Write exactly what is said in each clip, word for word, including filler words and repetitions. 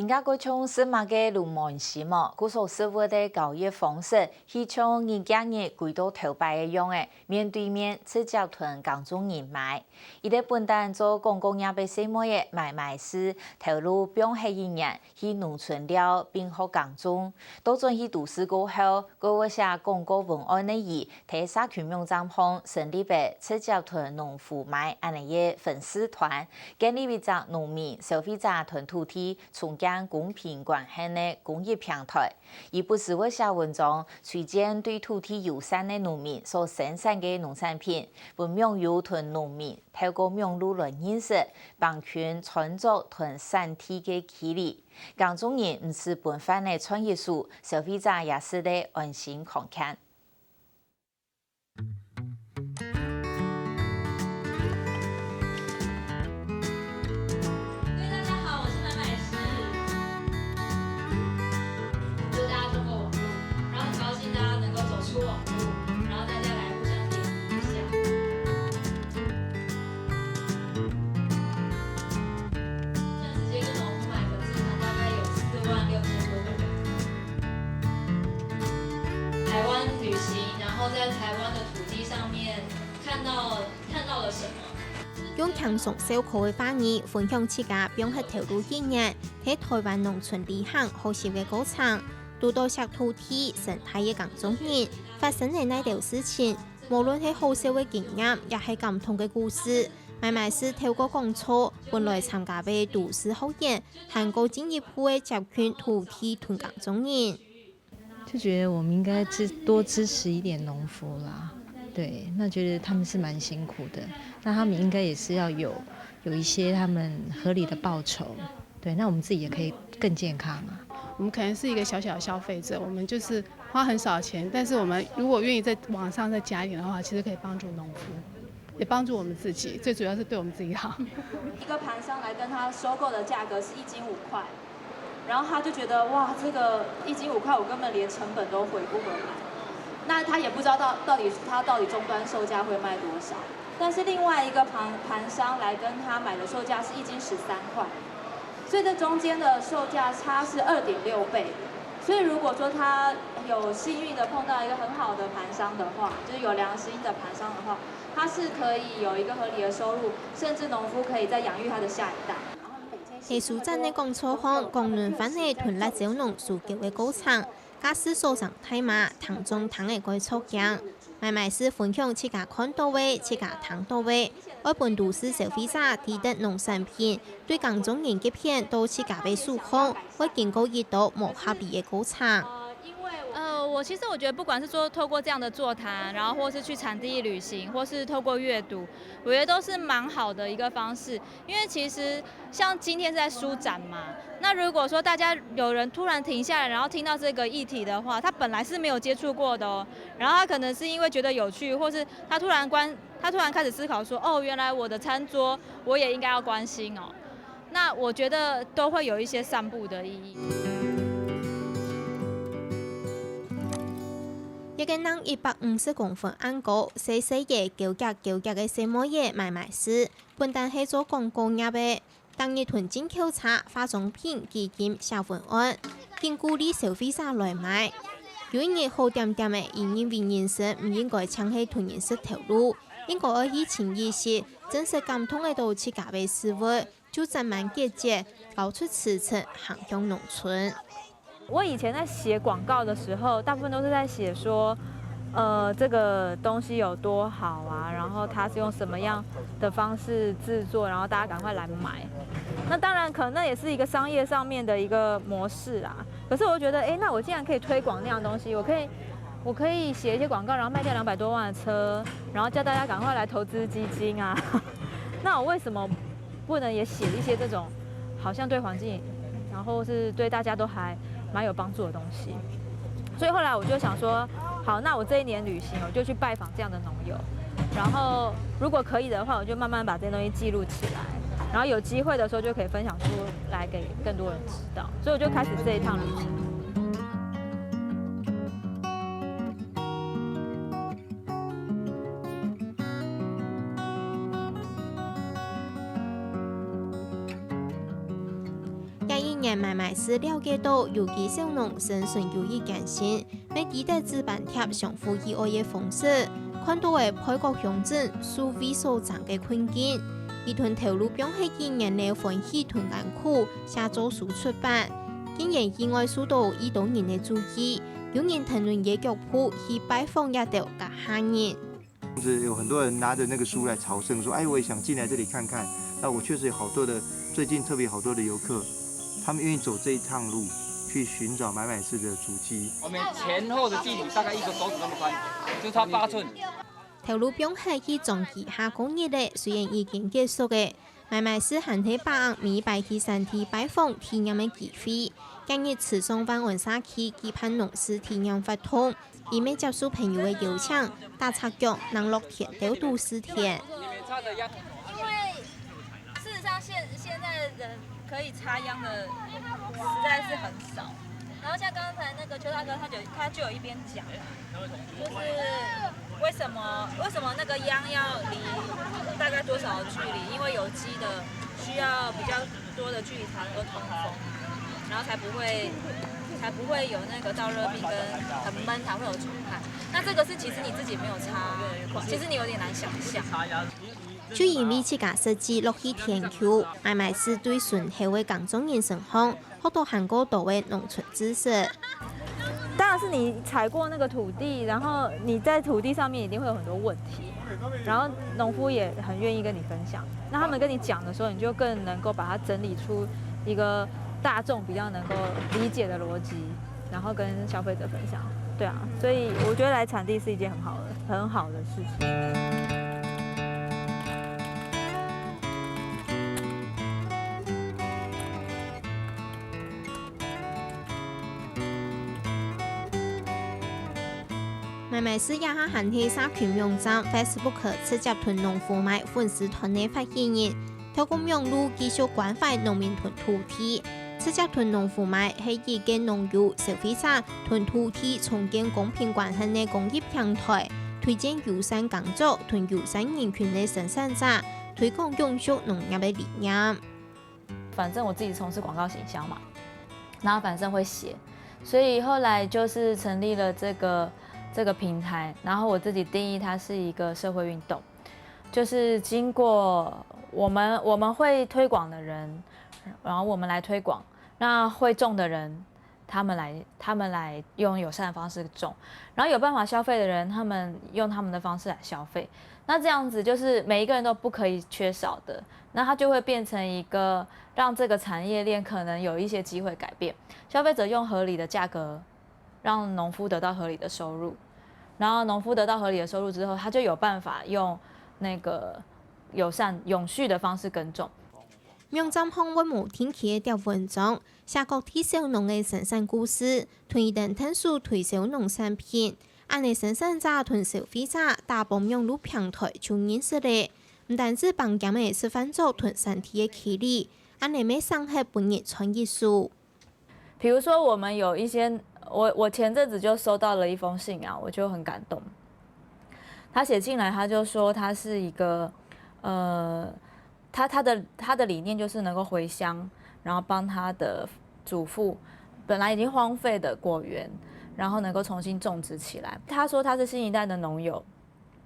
這个像食物个龍門心哦，故所食物个交易方式，係像日逐日歸到頭擺个樣仔，面對面直接同耕種人買。一个本旦做廣告業个細妹仔買買時，頭路放忒一年，去農村尞並學耕種。倒轉去都市過後， 過會寫廣告文案个佢，在社群網站項成立个直接同農夫買恁仔个粉絲團，建立一隻農民、消費者同土地中間公平關係个公益平台。佢不時會寫文章，推薦對土地友善个農民所生產个農產品，分網友同農民透過網路來認識，幫佢創造同產地个距離。 耕種人毋使分飯仔賺一手，消費者也食得安心康健。各位大家好，我是买买师。就大家通过网络，然后很高兴大家能够走出网络，然后大家来互相点击一下。 像直接跟农夫买粉丝团大概有四万六千多个人。台湾旅行，然后在台湾的土地上面看到看到了什么？用輕鬆笑科个話語分享自家放忒頭路經驗，在台灣農村旅行學習个過程，堵到惜土地生態个耕種人，發生了哪兜事情，無論係好笑个經驗，也係感動个故事， 買買師透過講座，分來參加个都市學員，還過進一步个接近土地同耕種人。就覺得我們應該支多支持一點農夫啦，對，那覺得他們是蠻辛苦的，那他們應該也是要有有一些他們合理的報酬，對，那我們自己也可以更健康啊。我們可能是一個小小的消費者，我們就是花很少的錢，但是我們如果願意在網上再加一點的話，其實可以幫助農夫。 也幫助我們自己，最主要是對我們自己好。一个盘商来跟他收购的价格是一斤五块，然后他就觉得哇，这个一斤五块我根本连成本都回不回来。那他也不知道到到底他到底终端售价会卖多少，但是另外一个盘盘商来跟他买的售价是一斤十三块，所以这中间的售价差是二点六倍。所以如果说他有幸运的碰到一个很好的盘商的话，就是有良心的盘商的话， 他是可以有一个合理的收入，甚至农夫可以再养育他的下一代。係書展个講座項，講農販仔同辣椒農收購个過程，駕駛所上大馬，聽眾聽了蓋著驚。買買師分享自家看到个、自家聽到个，愛分都市消費者知得農產品對耕種人个片到自家个手項，會經過一道無合理个過程。 呃，我其实我觉得，不管是说透过这样的座谈，然后或是去产地旅行，或是透过阅读，我觉得都是蛮好的一个方式。因为其实像今天是在书展嘛，那如果说大家有人突然停下来，然后听到这个议题的话，他本来是没有接触过的哦，然后他可能是因为觉得有趣，或是他突然关，他突然开始思考说，哦，原来我的餐桌我也应该要关心哦。 那我觉得都会有一些散步的意义。一个男一百五十公分恁高，細細个、嬌嬌嬌嬌个細妹仔買買師，本旦係做廣告業个，逐日同進口茶、化妝品、基金寫文案，緊鼓勵消費者來買。有一日好恬恬个，佢認為人生毋應該淨係同人食頭路，應該愛去尋意識，真實感動得到自家个事物， 就展滿結節，交出辭呈，行向農村。我以前在写廣告的時候，大部分都是在寫說，呃，這個東西有多好啊，然後它是用什麼樣的方式製作，然後大家趕快來買。那當然，可能那也是一個商業上面的一個模式啦。可是我覺得，哎，那我既然可以推廣那樣東西，我可以，我可以寫一些廣告，然後賣掉兩百多萬的車，然後叫大家趕快來投資基金啊。那我為什麼 不能也寫一些這種好像對環境，然後是對大家都還蠻有幫助的東西。所以後來我就想說，好，那我這一年旅行，我就去拜訪這樣的農友，然後如果可以的話，我就慢慢把這些東西記錄起來，然後有機會的時候就可以分享出來給更多人知道。所以我就開始這一趟旅行。一年，麥麥斯了解到有機小農生存有一艱辛，乜記得紙板貼相互意外个方式，看到个配角鄉鎮數位所爭个困境。佢同頭路放忒幾年个歡喜同艱苦，寫做書出版。竟然意外受到一多人个注意，有人評論佢个腳步去拜訪這兜客家人。 是有很多人拿着那个书来朝圣，说：“哎，我也想进来这里看看。”那我确实有好多的，最近特别好多的游客，他们愿意走这一趟路，去寻找买买寺的足迹。我们前后的距离大概一个手指那么宽，就差八寸。頭路放忒去長期下過日个，雖然已經結束个，買買斯還係把握每擺去山地拜訪體驗个機會。今日池上萬安社區舉辦農事體驗活動， 佢乜接受朋友个邀請，打赤腳，行落田兜肚試田。因為事實上現現在人可以插秧的實在是很少，然後像剛才那個邱大哥，他就他就有一邊講，就是為什麼為什麼那個秧要離大概多少的距離？因為有機的需要比較多的距離才能夠通風，然後才不會才不會有那個燥熱病跟很闷才會有出汗。那這個是其實你自己沒有插，其實你有點難想象。就因為自家實際落去田坵，買買斯對脣後个耕作人身上，學到還過多个農村知識。當然是你踩過那個土地，然後你在土地上面一定會有很多問題，然後農夫也很願意跟你分享。那他們跟你講的時候，你就更能夠把它整理出一個大眾比較能夠理解的邏輯，然後跟消費者分享。對啊，所以我覺得來產地是一件很好的、很好的事情。 買買斯這下還係社群網站Facebook直接同農夫買粉絲團个發起人，透過網路繼續關懷農民同土地。直接同農夫買係一個農友、消費者同土地重建公平關係个公益平台，推薦友善耕作同友善人群个生產者，推廣永續農業个理念。反正我自己從事廣告行銷嘛，然後反正會寫，所以後來就是成立了這個這個平台，然後我自己定義它是一個社會運動，就是經過我們我們會推廣的人，然後我們來推廣，那會種的人，他們來他們來用友善的方式種，然後有辦法消費的人，他們用他們的方式來消費。那這樣子就是每一個人都不可以缺少的，那它就會變成一個讓這個產業鏈可能有一些機會改變。消費者用合理的價格，讓農夫得到合理的收入，然後農夫得到合理的收入之後，他就有辦法用那個友善永續的方式耕種。網站項會無定期个貼文章，寫各地小農个生產故事，同佢等𢯭手推銷農產品。恁呢生產者同消費者打幫網路平台就認識了，毋單止幫佢等食飯桌同產地个距離，恁呢乜省忒分人賺一手。比如說，我們有一些，我我前陣子就收到了一封信啊，我就很感動。他寫進來，他就說他是一個，呃，他他的他的理念就是能夠回鄉，然後幫他的祖父本來已經荒廢的果園，然後能夠重新種植起來。他說他是新一代的農友，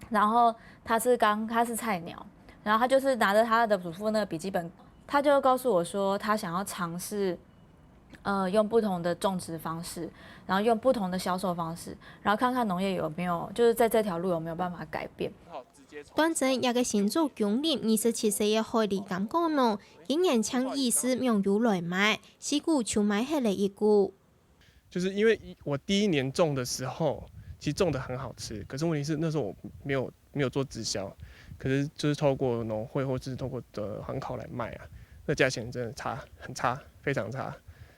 然後他是剛他是菜鳥，然後他就是拿著他的祖父那個筆記本，他就告訴我說他想要嘗試，呃，用不同的種植方式，然後用不同的銷售方式，然後看看農業有沒有，就是在這條路有沒有辦法改變。當真，這個新竹公立二十七歲个海里柑果農，今年請二十網友來買，四股就賣忒了一股。就是因為一我第一年種的時候，其實種的很好吃，可是問題是那時候我沒有沒有做直銷，可是就是透過農會或是透過的行考來賣啊，那價錢真的差很差，非常差。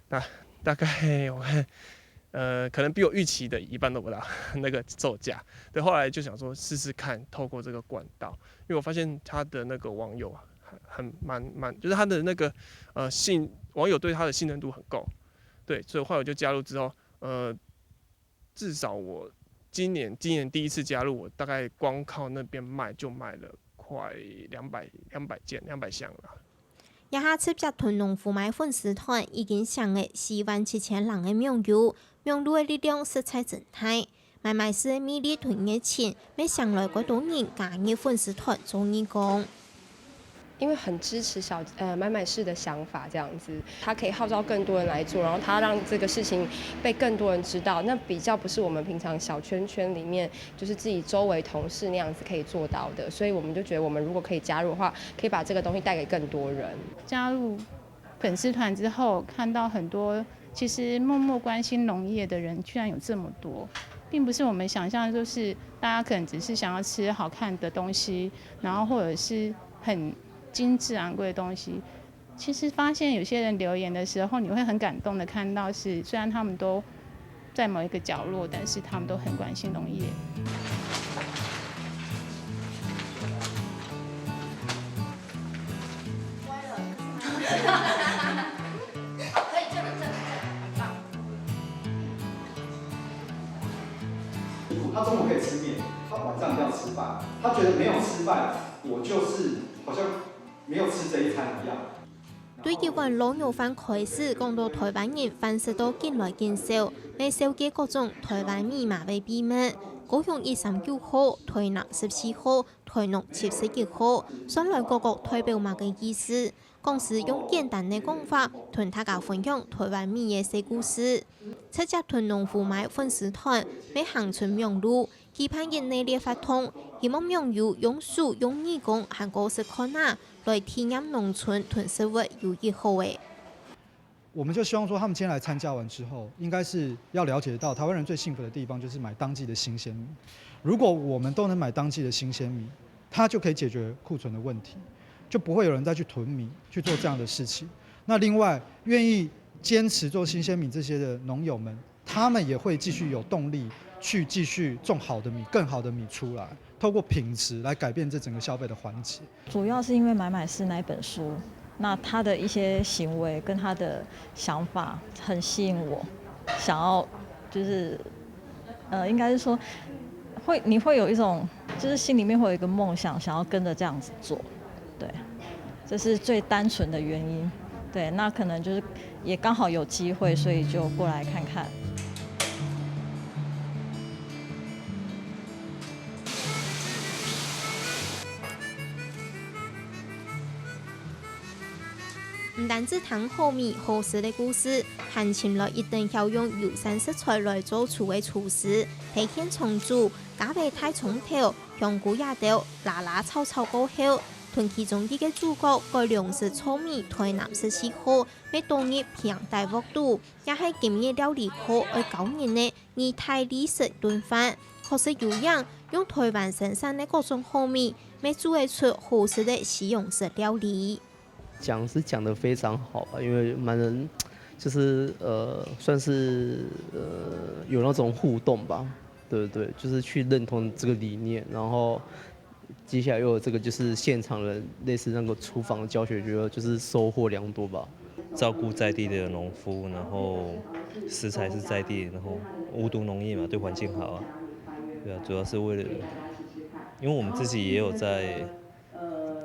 那大概我看，呃，可能比我預期的一半都不到那個售價。對，後來就想說試試看，透過這個管道，因為我發現他的那個網友很很蠻蠻，就是他的那個呃信網友對他的信任度很夠，對，所以後來我就加入之後，呃，至少我今年今年第一次加入，我大概光靠那邊賣就賣了快两百两百件两百箱了。這下直接同農夫買粉絲團已經請了四萬七千零个網友，網路个力量實在真大。買買食个魅力同熱情，乜請來較多人加入粉絲團做義工。因為很支持小呃買買食的想法，這樣子，他可以號召更多人來做，然後他讓這個事情被更多人知道，那比較不是我們平常小圈圈裡面，就是自己周圍同事那樣子可以做到的，所以我們就覺得我們如果可以加入的話，可以把這個東西帶給更多人。加入粉絲團之後，看到很多其實默默關心農業的人居然有這麼多，並不是我們想象，就是大家可能只是想要吃好看的東西，然後或者是很精緻昂貴的東西。其實發現有些人留言的時候，你會很感動的看到是，雖然他們都在某一个角落，但是他们都很关心农业。他中午可以吃面，他晚上一定要吃饭。他觉得没有吃饭，我就是好像没有吃这一餐一样。对一碗滷肉饭开始，讲到台湾人饭食到紧来紧少，乜少个各种台湾美味个秘密。高雄一三九号、台南十四号、台南七十一号，算来各个代表么个意思？讲师用简单个讲法，同大家分享台湾美个小故事。直接同农夫买粉丝团，乜行出网路，期盼因个列活动，希望网友用手用耳公还过食看啊，来体验农村同食物有一好个。我们就希望说，他们今天来参加完之后，应该是要了解到，台湾人最幸福的地方就是买当季的新鲜米。如果我们都能买当季的新鲜米，它就可以解决库存的问题，就不会有人再去囤米去做这样的事情。那另外，愿意坚持做新鲜米这些的农友们，他们也会继续有动力去继续种好的米、更好的米出来，透过品质来改变这整个消费的环节。主要是因为买买是那一本书，那他的一些行为跟他的想法很吸引我，想要就是呃，应该是说会你会有一种就是心里面会有一个梦想，想要跟着这样子做，对，这是最单纯的原因。对，那可能就是也刚好有机会，所以就过来看看。毋單止聽好味好食个故事，還尋來一等曉用友善食材來做廚个廚師，在現場煮，加杯大蔥頭、香菇葉豆，拉拉炒炒過後，同其中一个主角改良式糙米台南十四號，乜倒入平底鑊肚，也係今日料理課愛教人个義大利式燉飯，確實有影，用台灣生產个各種好米，乜煮得出好食个西洋式料理。 讲是讲得非常好啊，因为蛮能，就是呃，算是呃有那种互动吧，对不对？就是去认同这个理念，然后接下来又有这个就是现场的类似那个厨房的教学，觉得就是收获良多吧。照顾在地的农夫，然后食材是在地，然后无毒农业嘛，对环境好啊。对啊，主要是为了，因为我们自己也有在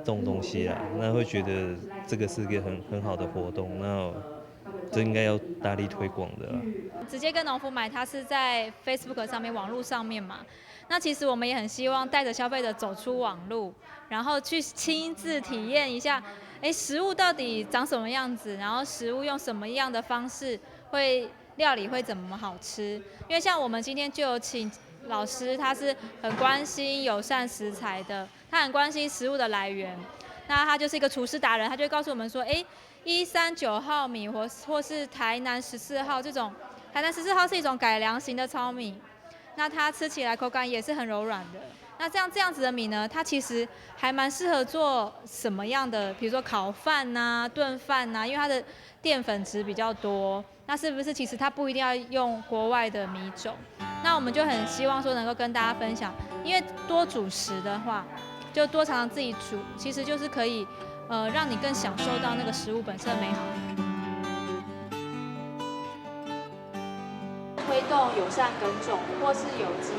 种东西啦，那会觉得这个是一个很很好的活动，那这应该要大力推广的啦。直接跟农夫买，它是在 Facebook 上面、网络上面嘛。那其实我们也很希望带着消费者走出网络，然后去亲自体验一下，哎，食物到底长什么样子，然后食物用什么样的方式会料理会怎么好吃。因为像我们今天就有请老师，他是很关心友善食材的，他很关心食物的来源。那他就是一个厨师达人，他就会告诉我们说，哎，一三九号米或或是台南十四号这种，台南十四号是一种改良型的糙米，那它吃起来口感也是很柔软的。那这样这样子的米呢，它其实还蛮适合做什么样的，比如说烤饭呐、炖饭呐，因为它的淀粉质比较多。那是不是其实它不一定要用国外的米种？那我们就很希望说能够跟大家分享，因为多主食的话，就多尝尝自己煮，其实就是可以，呃，让你更享受到那个食物本身的美好。推动友善耕种或是有机。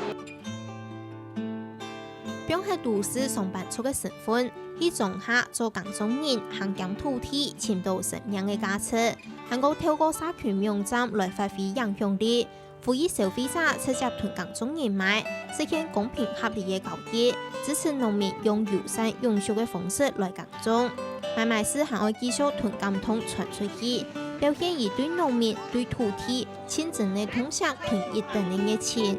樣係都市上班族个身份，去莊下做耕種人，還兼土地，尋到生命个價值，還過透過社群網站來發揮影響力，呼籲消費者直接同耕種人買，實現公平合理个交易，支持農民用友善永續个方式來耕種。買賣時還愛繼續同感動傳出去，表現佢對農民、對土地、 親情个痛惜同一等个熱情。